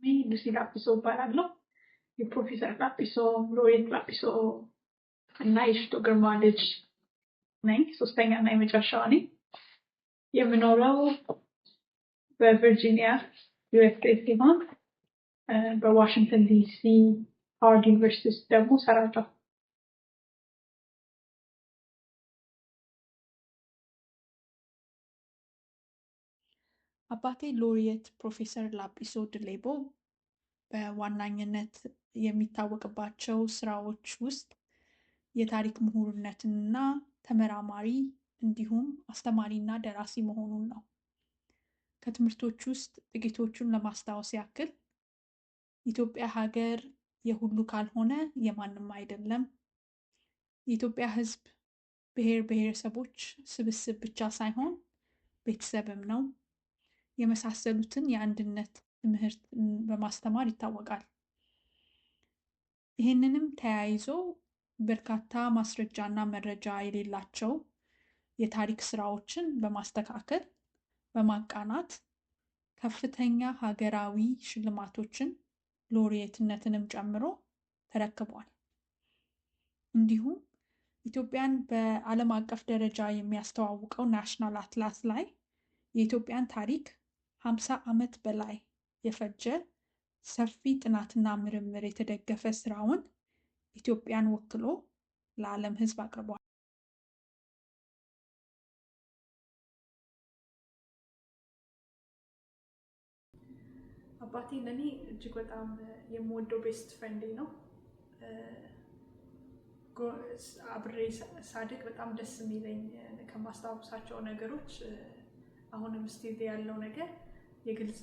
እኔ ሉሲ ላጲሶ እባላለሁ። የፕሮፌሰር ላጲሶ፣ ሎሬት ላጲሶ እና የሽቶ ግርማ ልጅ ነኝ። ሶስተኛ እና የመጨረሻዋ ነኝ። የምኖረው በቨርጂኒያ USA ሲሆን በዋሽንግተን ዲሲ ሃዋርድ ዩኒቨርሲቲ ውስጥ ደግሞ እሰራለሁ። አባቴ ሎሬት ፕሮፌሰር ላጲሶ ድሌቦ በዋናኝነት የሚታወቅባቸው ስራዎች ውስጥ የታሪክ ምሁርነትና ተመራማሪ እንዲሁም አስተማሪና ደራሲ መሆኑን ነው። ከትምህርቶች ውስጥ ጥቂቶቹን ለማስታወስ ያክል ኢትዮጵያ ሀገር የሁሉ ካልሆነ የማንም አይደለም፣ የኢትዮጵያ ሕዝብ ብሔር ብሔረሰቦች ስብስብ ብቻ ሳይሆን ቤተሰብም ነው፣ የመሳሰሉትን የአንድነት ትምህርት በማስተማር ይታወቃል። ይህንንም ተያይዞ በርካታ ማስረጃና መረጃ የሌላቸው የታሪክ ስራዎችን በማስተካከል፣ በማቃናት ከፍተኛ ሀገራዊ ሽልማቶችን ሎሬትነትንም ጨምሮ ተረክቧል። እንዲሁም ኢትዮጵያን በዓለም አቀፍ ደረጃ የሚያስተዋውቀው National Atlas ላይ የኢትዮጵያን ታሪክ 50 ዓመት በላይ የፈጀ ሰፊ ጥናትና ምርምር የተደገፈ ስራውን ኢትዮጵያን ወክሎ ለዓለም ሕዝብ አቅርቧል። አባቴ ለእኔ እጅግ በጣም የምወደው best friend ኤ ነው። አብሬ ሳድግ በጣም ደስ የሚለኝ ከማስታውሳቸው ነገሮች አሁንም still ያለው ነገር የግልጽ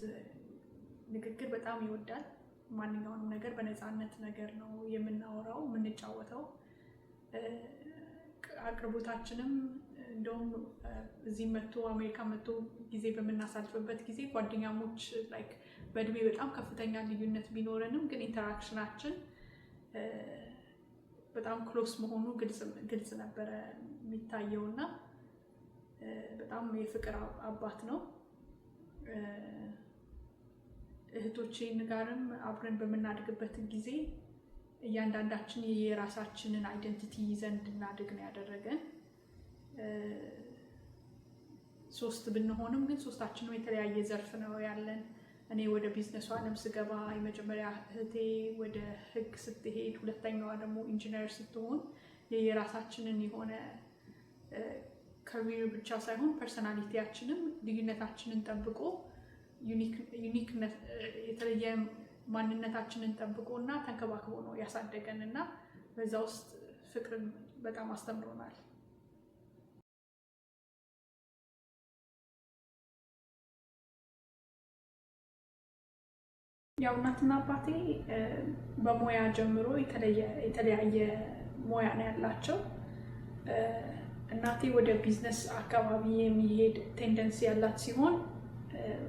ንግግር በጣም ይወዳል። ማንኛውንም ነገር በነፃነት ነገር ነው የምናወራው፣ የምንጫወተው። አቅርቦታችንም እንደውም እዚህ መጥቶ፣ አሜሪካ መጥቶ ጊዜ በምናሳልፍበት ጊዜ ጓደኛሞች like በእድሜ በጣም ከፍተኛ ልዩነት ቢኖረንም ግን interaction ኣችን በጣም close መሆኑ ግልጽ ነበረ የሚታየው እና በጣም የፍቅር አባት ነው። እህቶቼን ጋርም አብረን በምናድግበት ጊዜ እያንዳንዳችን የራሳችንን identity ይዘን እንድናድግ ነው ያደረገን። ሶስት ብንሆንም ግን ሶስታችንም የተለያየ ዘርፍ ነው ያለን። እኔ ወደ ቢዝነሱ ዓለም ስገባ፣ የመጀመሪያ እህቴ ወደ ሕግ ስትሄድ፣ ሁለተኛዋ ደግሞ ኢንጂነር ስትሆን የየራሳችንን የሆነ career ብቻ ሳይሆን personality ያችንም ልዩነታችንን ጠብቆ፣ unique የተለየ ማንነታችንን ጠብቆ እና ተንከባክቦ ነው ያሳደገን እና በዛ ውስጥ ፍቅርን በጣም አስተምሮናል። ያው እናትና አባቴ በሙያ ጀምሮ የተለያየ ሙያ ነው ያላቸው። እናቴ ወደ ቢዝነስ አካባቢ የሚሄድ tendency ያላት ሲሆን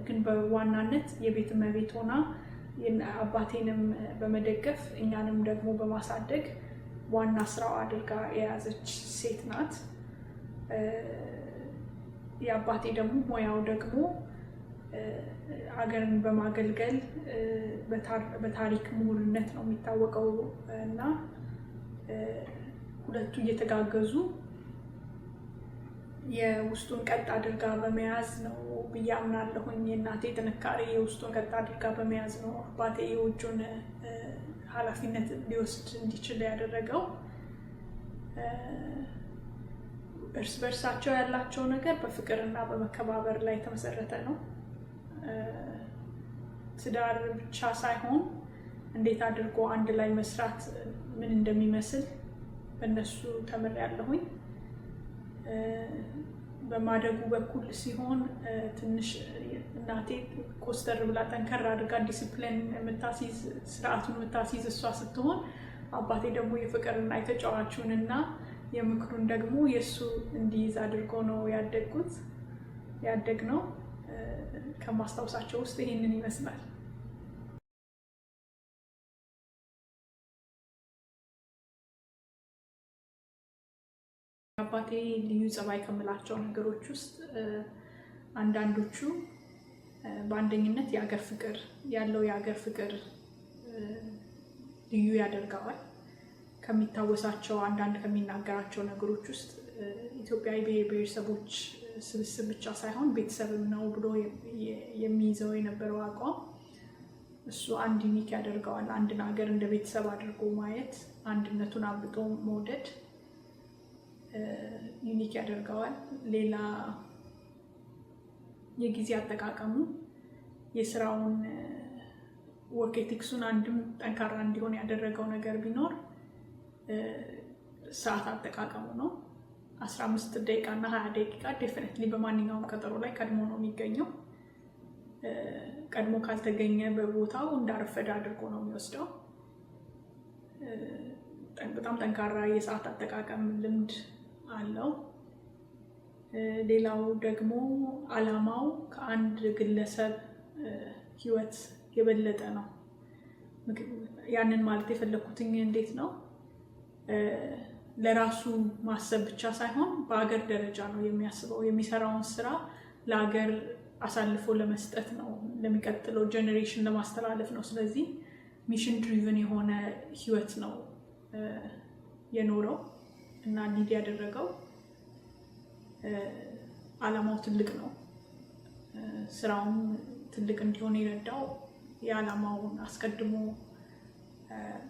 ግን በዋናነት የቤት እመቤት ሆና አባቴንም በመደገፍ እኛንም ደግሞ በማሳደግ ዋና ስራው አድርጋ የያዘች ሴት ናት። የአባቴ ደግሞ ሙያው ደግሞ ሀገርን በማገልገል በታሪክ ምሁርነት ነው የሚታወቀው እና ሁለቱ እየተጋገዙ የውስጡን ቀጥ አድርጋ በመያዝ ነው ብዬ አምናለሁኝ። የእናቴ ጥንካሬ የውስጡን ቀጥ አድርጋ በመያዝ ነው አባቴ የውጩን ኃላፊነት ሊወስድ እንዲችል ያደረገው። እርስ በእርሳቸው ያላቸው ነገር በፍቅርና በመከባበር ላይ የተመሰረተ ነው። ትዳር ብቻ ሳይሆን እንዴት አድርጎ አንድ ላይ መስራት ምን እንደሚመስል በእነሱ ተምሬያለሁኝ። በማደጉ በኩል ሲሆን ትንሽ እናቴ ኮስተር ብላ ጠንከር አድርጋ ዲስፕሊን የምታስይዝ፣ ስርዓቱን የምታስይዝ እሷ ስትሆን አባቴ ደግሞ የፍቅርና የተጫዋቹን እና የምክሩን ደግሞ የእሱ እንዲይዝ አድርጎ ነው ያደግነው። ከማስታውሳቸው ውስጥ ይህንን ይመስላል። አባቴ ልዩ ጸባይ ከምላቸው ነገሮች ውስጥ አንዳንዶቹ በአንደኝነት የአገር ፍቅር ያለው፣ የአገር ፍቅር ልዩ ያደርገዋል። ከሚታወሳቸው አንዳንድ ከሚናገራቸው ነገሮች ውስጥ ኢትዮጵያ የብሔር ብሔረሰቦች ስብስብ ብቻ ሳይሆን ቤተሰብም ነው ብሎ የሚይዘው የነበረው አቋም እሱ አንድ unique ያደርገዋል። አንድን ሀገር እንደ ቤተሰብ አድርጎ ማየት፣ አንድነቱን አብልጦ መውደድ unique ያደርገዋል። ሌላ የጊዜ አጠቃቀሙ፣ የስራውን work ethics ኡን አንድም ጠንካራ እንዲሆን ያደረገው ነገር ቢኖር ሰዓት አጠቃቀሙ ነው። 15 ደቂቃ እና 20 ደቂቃ definitely በማንኛውም ቀጠሮ ላይ ቀድሞ ነው የሚገኘው። ቀድሞ ካልተገኘ በቦታው እንዳረፈደ አድርጎ ነው የሚወስደው። በጣም ጠንካራ የሰዓት አጠቃቀም ልምድ አለው። ሌላው ደግሞ አላማው ከአንድ ግለሰብ ህይወት የበለጠ ነው። ያንን ማለት የፈለግኩትኝ እንዴት ነው፣ ለራሱ ማሰብ ብቻ ሳይሆን በሀገር ደረጃ ነው የሚያስበው። የሚሰራውን ስራ ለሀገር አሳልፎ ለመስጠት ነው፣ ለሚቀጥለው generation ለማስተላለፍ ነው። ስለዚህ mission driven የሆነ ህይወት ነው የኖረው እና lead ያደረገው። አላማው ትልቅ ነው። ስራውም ትልቅ እንዲሆን የረዳው የዓላማውን አስቀድሞ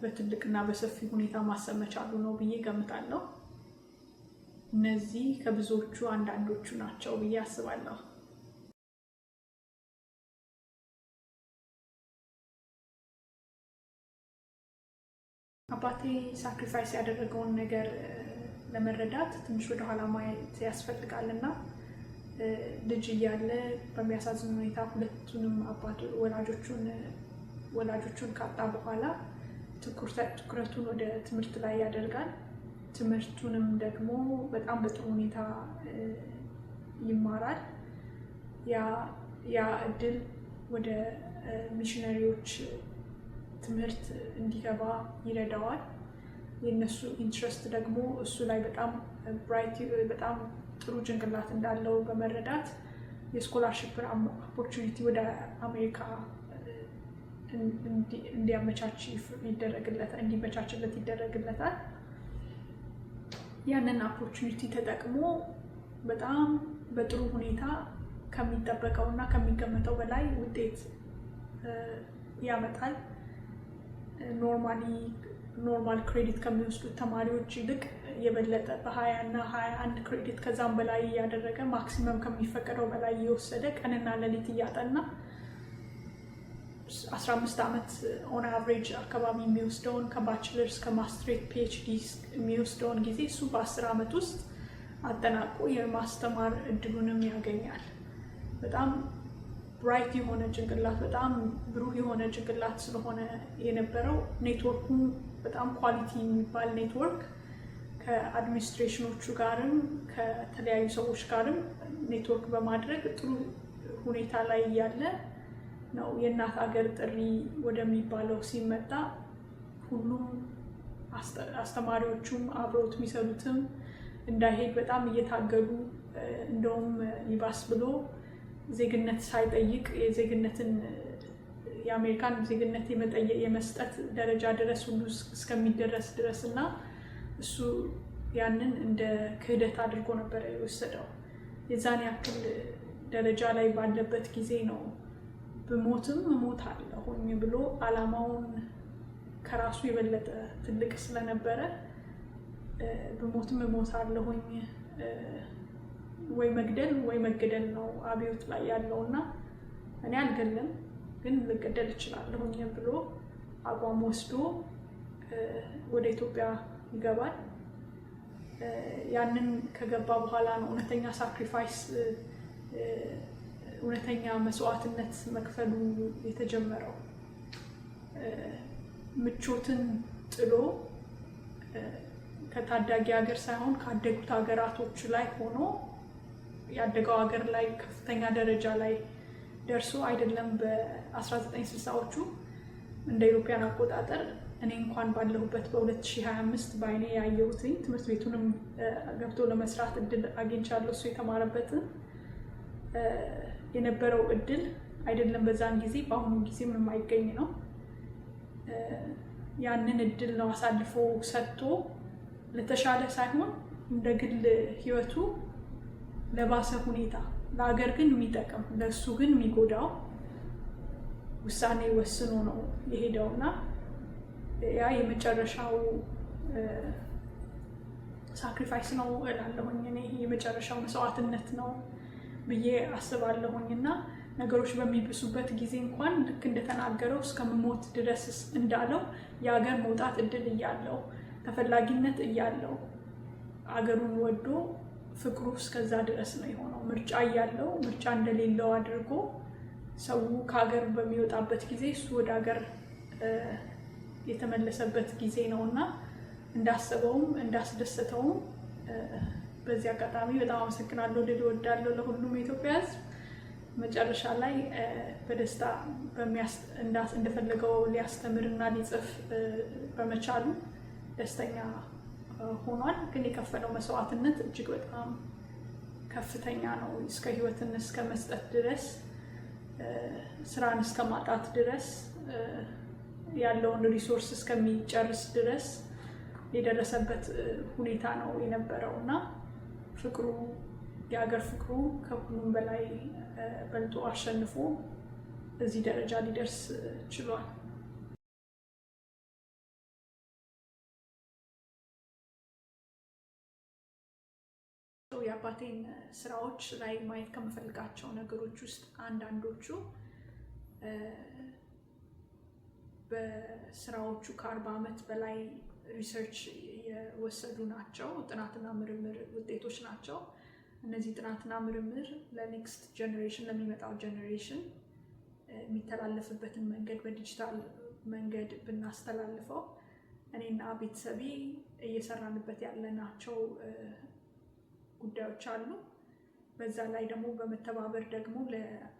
በትልቅና በሰፊ ሁኔታ ማሰብ መቻሉ ነው ብዬ ገምታለሁ። እነዚህ ከብዙዎቹ አንዳንዶቹ ናቸው ብዬ አስባለሁ። አባቴ sacrifice ያደረገውን ነገር ለመረዳት ትንሽ ወደኋላ ማየት ያስፈልጋል እና ልጅ እያለ በሚያሳዝን ሁኔታ ሁለቱንም አባቱ ወላጆቹን ካጣ በኋላ ትኩረቱን ወደ ትምህርት ላይ ያደርጋል። ትምህርቱንም ደግሞ በጣም በጥሩ ሁኔታ ይማራል። ያ እድል ወደ ሚሽነሪዎች ትምህርት እንዲገባ ይረዳዋል። የእነሱ interest ደግሞ እሱ ላይ በጣም bright፣ በጣም ጥሩ ጭንቅላት እንዳለው በመረዳት የ scholarship opportunity ወደ አሜሪካ እንዲያመቻች ይደረግለታል፣ እንዲመቻችለት ይደረግለታል። ያንን opportunity ተጠቅሞ በጣም በጥሩ ሁኔታ ከሚጠበቀው እና ከሚገመተው በላይ ውጤት ያመጣል። Normally normal credit ከሚወስዱት ተማሪዎች ይልቅ የበለጠ በ20 እና 21 credit ከዛም በላይ እያደረገ፣ maximum ከሚፈቀደው በላይ እየወሰደ፣ ቀንና ሌሊት እያጠና፣ 15 ዓመት on average አካባቢ የሚወስደውን ከ bachelor's ከማስትሬት PhD የሚወስደውን ጊዜ እሱ በ10 ዓመት ውስጥ አጠናቆ የማስተማር እድሉንም ያገኛል። በጣም bright የሆነ ጭንቅላት፣ በጣም ብሩህ የሆነ ጭንቅላት ስለሆነ የነበረው፣ ኔትወርኩም በጣም quality የሚባል ኔትወርክ ከ administration ኦቹ ጋርም ከተለያዩ ሰዎች ጋርም ኔትወርክ በማድረግ ጥሩ ሁኔታ ላይ እያለ ነው የእናት ሀገር ጥሪ ወደሚባለው ሲመጣ ሁሉም አስተማሪዎቹም አብረውት የሚሰሩትም እንዳይሄድ በጣም እየታገሉ፣ እንደውም ይባስ ብሎ ዜግነት ሳይጠይቅ የዜግነትን የአሜሪካን ዜግነት የመጠየቅ የመስጠት ደረጃ ድረስ ሁሉ እስከሚደረስ ድረስ እና እሱ ያንን እንደ ክህደት አድርጎ ነበረ የወሰደው። የዛን ያክል ደረጃ ላይ ባለበት ጊዜ ነው ብሞትም እሞታለሁኝ ብሎ፣ አላማውን ከራሱ የበለጠ ትልቅ ስለነበረ ብሞትም እሞታለሁኝ፣ ወይ መግደል ወይ መገደል ነው አብዮት ላይ ያለው እና እኔ አልገልም ግን ልገደል እችላለሁኝ ብሎ አቋም ወስዶ ወደ ኢትዮጵያ ይገባል። ያንን ከገባ በኋላ ነው እውነተኛ sacrifice፣ እውነተኛ መስዋዕትነት መክፈሉ የተጀመረው። ምቾትን ጥሎ ከታዳጊ ሀገር ሳይሆን ካደጉት ሀገራቶች ላይ ሆኖ፣ ያደገው ሀገር ላይ ከፍተኛ ደረጃ ላይ ደርሶ አይደለም፣ በ1960ዎቹ እንደ European አቆጣጠር እኔ እንኳን ባለሁበት በ2025 በአይኔ ያየሁትኝ፣ ትምህርት ቤቱንም ገብቶ ለመስራት እድል አግኝቻለሁ። እሱ የተማረበትን የነበረው እድል አይደለም በዛን ጊዜ፣ በአሁኑ ጊዜም የማይገኝ ነው። ያንን እድል ነው አሳልፎ ሰጥቶ ለተሻለ ሳይሆን እንደ ግል ህይወቱ ለባሰ ሁኔታ፣ ለሀገር ግን የሚጠቅም ለእሱ ግን የሚጎዳው ውሳኔ ወስኖ ነው የሄደው። እና ያ የመጨረሻው sacrifice ነው እላለሁኝ እኔ፣ የመጨረሻው መስዋዕትነት ነው ብዬ አስባለሁኝ። እና ነገሮች በሚብሱበት ጊዜ እንኳን ልክ እንደተናገረው እስከምሞት ድረስ እንዳለው፣ የሀገር መውጣት እድል እያለው፣ ተፈላጊነት እያለው፣ አገሩን ወዶ ፍቅሩ እስከዛ ድረስ ነው የሆነው። ምርጫ እያለው ምርጫ እንደሌለው አድርጎ ሰው ከሀገር በሚወጣበት ጊዜ እሱ ወደ ሀገር የተመለሰበት ጊዜ ነው። እና እንዳሰበውም እንዳስደሰተውም በዚህ አጋጣሚ በጣም አመሰግናለሁ ልል እወዳለሁ ለሁሉም የኢትዮጵያ ሕዝብ። መጨረሻ ላይ በደስታ እንደፈለገው ሊያስተምር እና ሊጽፍ በመቻሉ ደስተኛ ሆኗል። ግን የከፈለው መስዋዕትነት እጅግ በጣም ከፍተኛ ነው። እስከ ህይወትን እስከ መስጠት ድረስ፣ ስራን እስከ ማጣት ድረስ፣ ያለውን resource እስከሚጨርስ ድረስ የደረሰበት ሁኔታ ነው የነበረው። እና ፍቅሩ፣ የሀገር ፍቅሩ ከሁሉም በላይ በልጦ አሸንፎ እዚህ ደረጃ ሊደርስ ችሏል። የአባቴን ስራዎች ላይ ማየት ከምፈልጋቸው ነገሮች ውስጥ አንዳንዶቹ በስራዎቹ ከ40 ዓመት በላይ research የወሰዱ ናቸው። ጥናትና ምርምር ውጤቶች ናቸው። እነዚህ ጥናትና ምርምር ለ next generation፣ ለሚመጣው generation የሚተላለፍበትን መንገድ በዲጂታል መንገድ ብናስተላልፈው እኔና ቤተሰቤ እየሰራንበት ያለናቸው ጉዳዮች አሉ። በዛ ላይ ደግሞ በመተባበር ደግሞ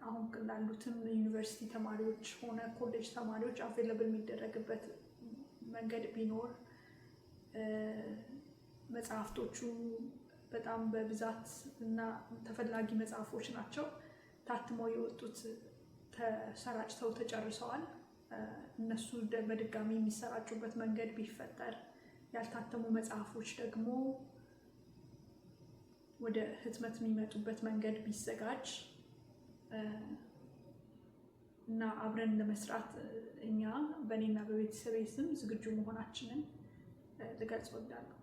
አሁን ላሉትም ዩኒቨርሲቲ ተማሪዎች ሆነ ኮሌጅ ተማሪዎች available የሚደረግበት መንገድ ቢኖር፣ መጽሐፍቶቹ በጣም በብዛት እና ተፈላጊ መጽሐፎች ናቸው። ታትመው የወጡት ተሰራጭተው ተጨርሰዋል። እነሱ በድጋሚ የሚሰራጩበት መንገድ ቢፈጠር፣ ያልታተሙ መጽሐፎች ደግሞ ወደ ህትመት የሚመጡበት መንገድ ቢዘጋጅ እና አብረን ለመስራት እኛ በእኔና በቤተሰቤ ስም ዝግጁ መሆናችንን ልገልጽ እወዳለሁ።